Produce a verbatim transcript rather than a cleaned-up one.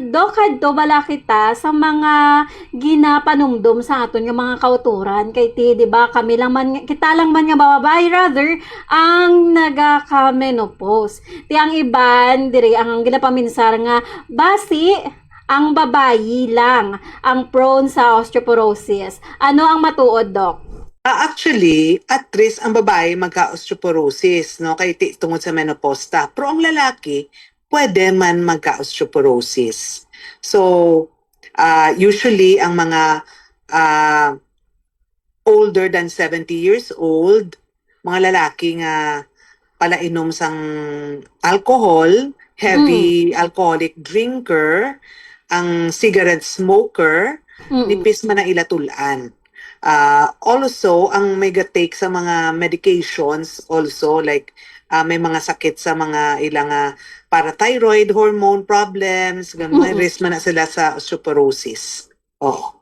Dok, kadto bala kita sa mga ginapanumdom sa aton nga mga kautoran, kay ti, di ba, kami lang man, kita lang man nga babayi, rather, ang nagaka-menopause. Ti ang iban diri ang ginapaminsar nga basi ang babayi lang ang prone sa osteoporosis. Ano ang matuod, Doc? Ah, actually, at risk ang babae magka-osteoporosis, no? Kay ti, tungod sa menopause ta. Pero ang lalaki, pwede man magka-osteoporosis. So, ah, usually, ang mga ah, older than seventy years old, mga lalaki nga palainom sang alcohol, heavy alcoholic drinker, ang cigarette smoker, Mm-mm. nipis man ang ila tul-an. Ah, also, ang may ga-take sa mga medications also, like, ah, may mga sakit sa mga ilang, ah, parathyroid hormone problems, ganun, may Mm-mm. risk man na sila sa osteoporosis. Oo.